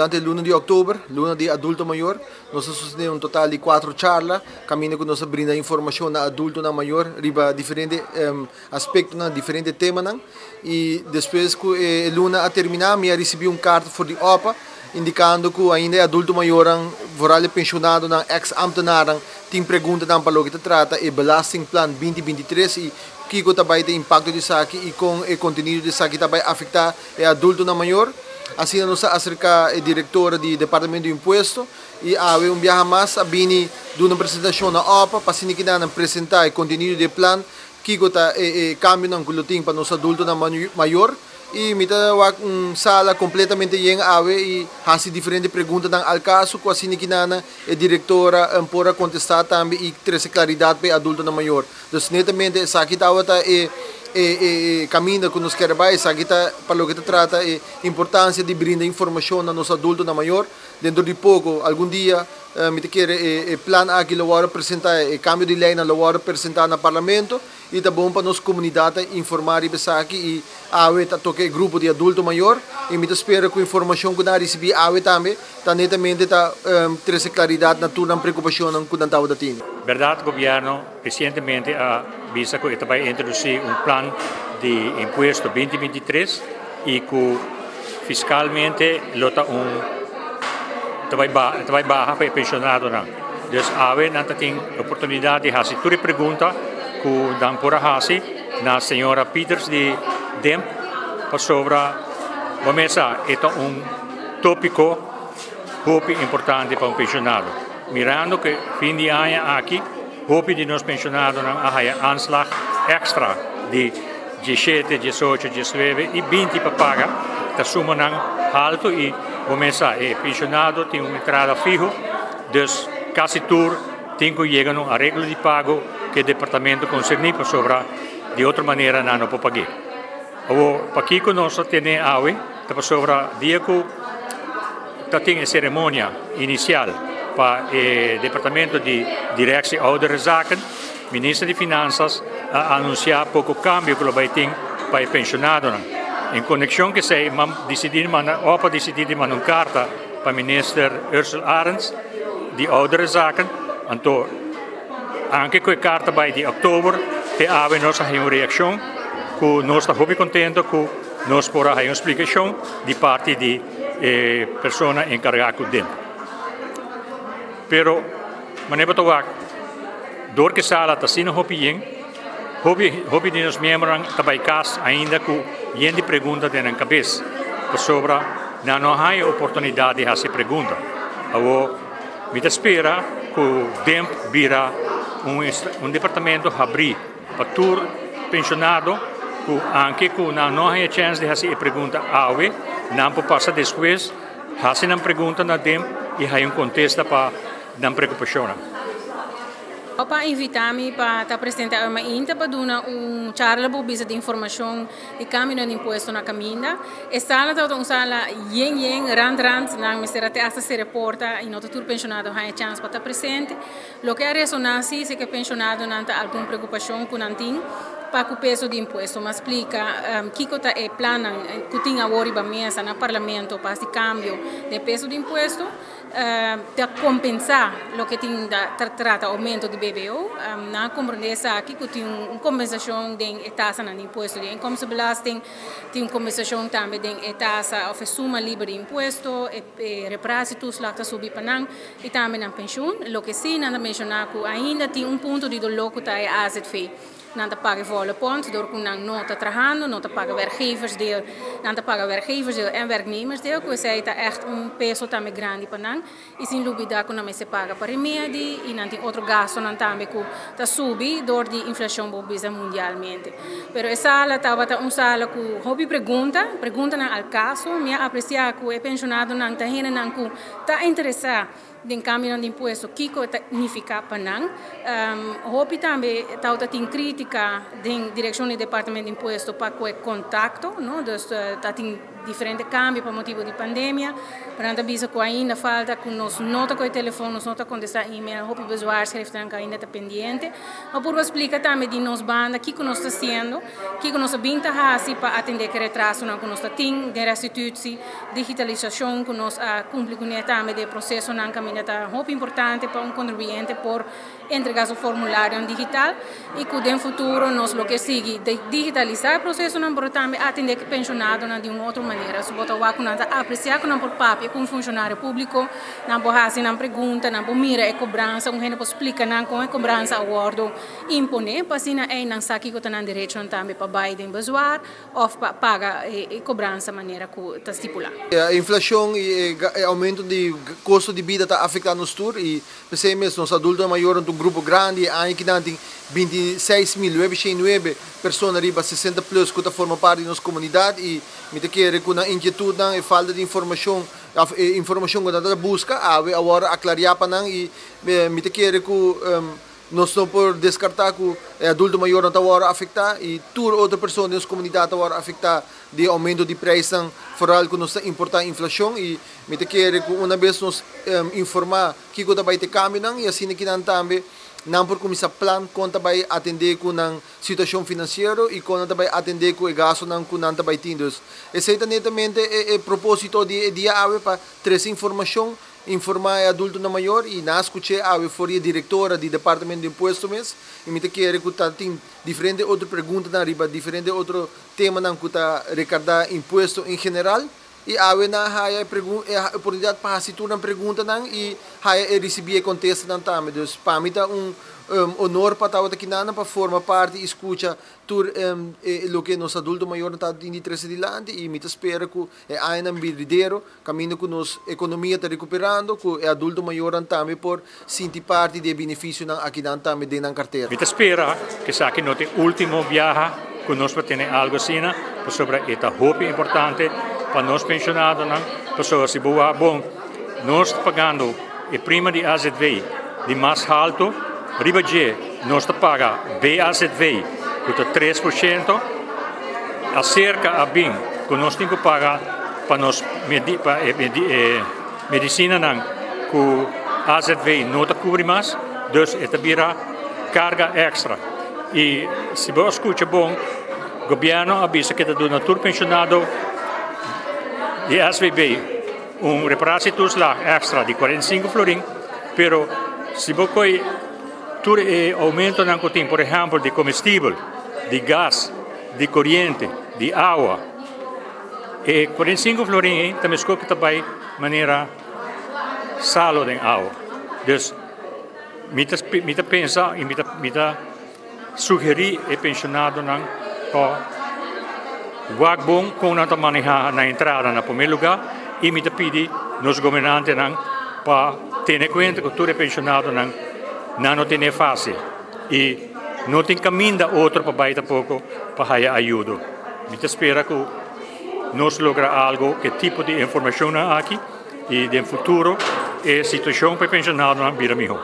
Durante e luna di òktober, luna di adulto mayor, nos a sostené un total di kuatro charla kaminda ku nos a brinda informashon na adultonan mayor riba diferente aspektonan, diferente temanan. I despues ku e luna a terminá mi a risibí un karta for di OPA indikando ku ainda e adulto mayornan, vooral e penshonadonan, eks ámtenarnan, tin preguntanan pa loke ta trata e belastingplan binti 23 i kiko ta bai ta impakto di esaki i kon e kontenido di esaki ta bai afektá e adultonan mayor. Asina nos a aserká e direktora di Departamento di Impuesto i awe un biaha mas a bini duna un presentashon na OPA pa asina kinan nan presentá e kontenido di e plan, kiko ta e kambionan ku lo tin pa nos adultonan mayor. I mi ta wak un sala kompletamente yen awe i hasi diferente preguntanan al kaso ku asina kinan e direktora por a kontestá tambe i trese klaridat pa e adultonan mayor. Dus netamente esaki tabata e e kaminda ku nos kere bai, esaki ta pa loke ta trata e importansia di brinda informashon na nos adultonan mayor. Dentro di poko, algun dia, mi ta kere e plan aki lo wòrdu presentá, e kambio di leinan lo wòrdu presentá na parlamento i ta bon pa nos komunidat ta informá riba esaki i awe ta toka e grupo di adulto mayor i mi ta spera ku informashon ku nan a risibí awe tambe ta netamente ta trese klaridat na tur nan preokupashonnan ku nan tabata tene. Bèrdat gobièrnu Resientemente a bisa ku e ta bai introdusí un plan di impuesto 2023 i ku fiskalmente lo ta un ta bai ta bai baha pa e penshonadonan. Dus awe nan ta tin oportunidat di hasi tur e pregunta ku nan por a hasi na señora Pieters di DIMP pasobra bo mesa e ta un tópiko hopi importante pa un penshonado. Mirando ku fin di aña aki hopi di nos penshonadonan a haya aanslag èkstra di 17, 18, 19 i 20 pa paga, ta sumanan haltu i bo mes sa e penshonado tin un entrada fiho, dus kasi tur tin ku yega na un areglo di pago ku e departamento konserní pasobra di otro manera nan no por pag'é. Awor, pakiko nos a tene awe? Ta pasobra dia ku ta tin e seremonia inisial pa e departamento di Directie Ouderenzaken, Minister di Finansas a anunsiá poko kambio ku lo bai tin pa e penshonadonan. En konekshon ku esei, man disidí di manda òf a disidí di manda un karta pa Minister Ursell Arends di Ouderenzaken. Anto, anke ku e karta bai di òktober te awe nos a haña un reakshon ku nos ta hopi kontento ku nos por a haña un splikashon di parti di e persona enkargá ku den. Pero manera bo ta wak, dor ku e sala ta asina hopi yen, hopi hopi di nos miembronan ta bai kas ainda ku yen di pregunta den nan kabes, pasobra nan no a haña oportunidat di hasi pregunta. Awor mi ta spera ku DEMP bira un un departamento habrí pa tur penshonado ku anke ku nan no haña chèns di hasi e pregunta awe, nan por pasa despues hasi nan pregunta na DEMP i haña un kontesta pa nan preokupashonnan. Pa invitá mi pa ta presente awe mainta pa duna un charla bo bisa di informashon di kambionan di impuesto na kaminda. E sala tabata un sala yen yen, rand rand, nan mester a te asta sera e porta i no ta tur penshonado haña chèns pa ta presente. Loke a resoná sí si ku e penshonadonan ta algun preokupashon ku nan tin pa ku peso di impuesto. M'a splika kiko ta e plannan ku tin awor riba mesa na parlamento pa hasi kambio den peso di impuesto ta kompensá loke tin ta trata oumento di BBO. Nan a komprondé esaki ku tin un kompensashon den e tasanan di impuesto di inkomstenbelasting, tin un kompensashon tambe den e tasa òf e suma liber di impuesto, e reparatietoeslag ta subi pa nan. I tambe nan penshun. Loke si nan ta menshoná ku ainda tin un punto di doló ku ta e AZV. Nan ta paga e volle pont dor ku nan no ta trahando, no ta paga werkgeversdeel, nan ta paga werkgeversdeel en werknemersdeel, ku esei ta ègt un peso tambe grandi pa nan. I sin lubidá ku nan mester paga pa remedi i nan tin otro gastonan tambe ku ta subi dor di inflashon bo bisa mundialmente. Pero e sala tabata un sala ku hopi pregunta, preguntanan al kaso. Mi a apresiá ku e penshonadonan ta hendenan ku ta interesá den kambionan di impuesto, kiko e ta nifiká pa nan. Hopi tambe tabata tin krítika. kritika den direkshon di departamento di impuesto pa ku e kontakto, no? Dus tatin diferente kambio pa motibu di pandemia, pero nan ta bisa ku ainda falta ku nos no ta kohe telefòn, nos no ta kontestá email, hopi bezwaarschriftennan ku ainda ta pendiente. Ma purba splika tambe di nos banda kiko nos ta hasiendo, kiko nos a bin ta hasi pa atendé ku e retrasonan ku nos ta tin den restitutie, digitalisashon ku nos a kumpli kuné tambe den e prosesonan kaminda ta hopi importante pa un kontribuyente por entrega su formularionan digital y cu den futuro nos lo ke sigui digitalisa e procesonan pero tambe atende cu pensionadonan di un otro manera. So bo ta wak cu nan ta aprecia cu nan por papia cu un funcionario publico, nan por haci nan pregunta, nan por mira e cobransa, un hende por splica nan con e cobransa a wordo impone pa asina ey nan sa kico ta nan derechonan tambe pa bay den bezwaar of pa paga e cobransa manera cu ta stipula. E inflacion y e aumento di costo di bida ta afecta nos tur y P'esei mes nos adultonan mayornan ta un grupo grandi, e aña kinan tin 26,909 persona riba 60 plus ku ta forma parti di nos komunidat i mi ta kere ku nan inkietudnan, e falta di informashon òf e informashon ku nan ta buska awe a wòrdu aklariá pa nan i mi ta kere ku nos no por deskartá ku e adulto mayornan ta wòrdu afektá i tur otro persona den nos komunidat ta wòrdu afektá di e oumento di preisnan foral ku nos ta importá inflashon i Mi ta kere ku una bes nos informá kiko ta bai te kambionan i asina ki nan tambe nan por kuminsá plan kon ta bai atendé ku nan situashon finansiero i kon nan ta bai atendé ku e gastunan ku nan ta bai tin. Dus esei ta netamente e propósito di e dia awe pa trese informashon, informá e adultonan mayor i nan a skuch'é awe for di e direktora di Departamento di Impuesto mes i mi ta kere ku ta tin diferente otro preguntanan riba diferente otro temanan ku ta rekardá impuesto en general. I awe nan a haya e e oportunidat pa hasi tur nan preguntanan i haya e risibí e kontestanan tambe. Dus pa mi ta un honor pa tabata kinanan pa forma parti i skucha tur e loke nos adulto mayornan ta tin di trese dilanti i mi ta spera ku e añanan bidridero kaminda ku nos ekonomia ta rekuperando ku e adulto mayornan tambe por sinti parti di e benefisionan akinan tambe den nan kartera. Mi ta spera ku esaki no ta e último biaha ku nos por tene algu asina, pasobra e ta hopi importante pa nos penshonadonan, pasobra si bo wak bon, nos ta pagando e prima di azv di mas haltu, riba dje nos ta paga BAZV ku ta 3%, aserka a bin ku nos tin ku paga pa nos pa e medisinanan ku azv no ta kubri mas, dus e ta bira karga èkstra. I si bo a skucha bon, gobièrnu a bisa ku e ta duna tur penshonado di SVB un reparatietoeslag èkstra di 45 florin, pero si bo koi tur e oumentonan ku tin, por ehèmpel di komestibel, di gas, di koriente, di awa, E 45 florin ei ta meskos ku ta bai manera salo den awa. Dus mi ta mi ta pensa i mi ta mi ta sugerí e penshonadonan pa wak bon kon nan ta manehá nan entrada na promé lugá i mi ta pidi nos gobernantenan pa tene kuenta ku tur e penshonadonan nan no tene fásil i no tin kaminda otro pa bai tampoko pa haya ayudo. Mi ta spera ku nos logra algo ku e tipo di informashonnan aki i den futuro e situashon pa e penshonadonan bira mihó.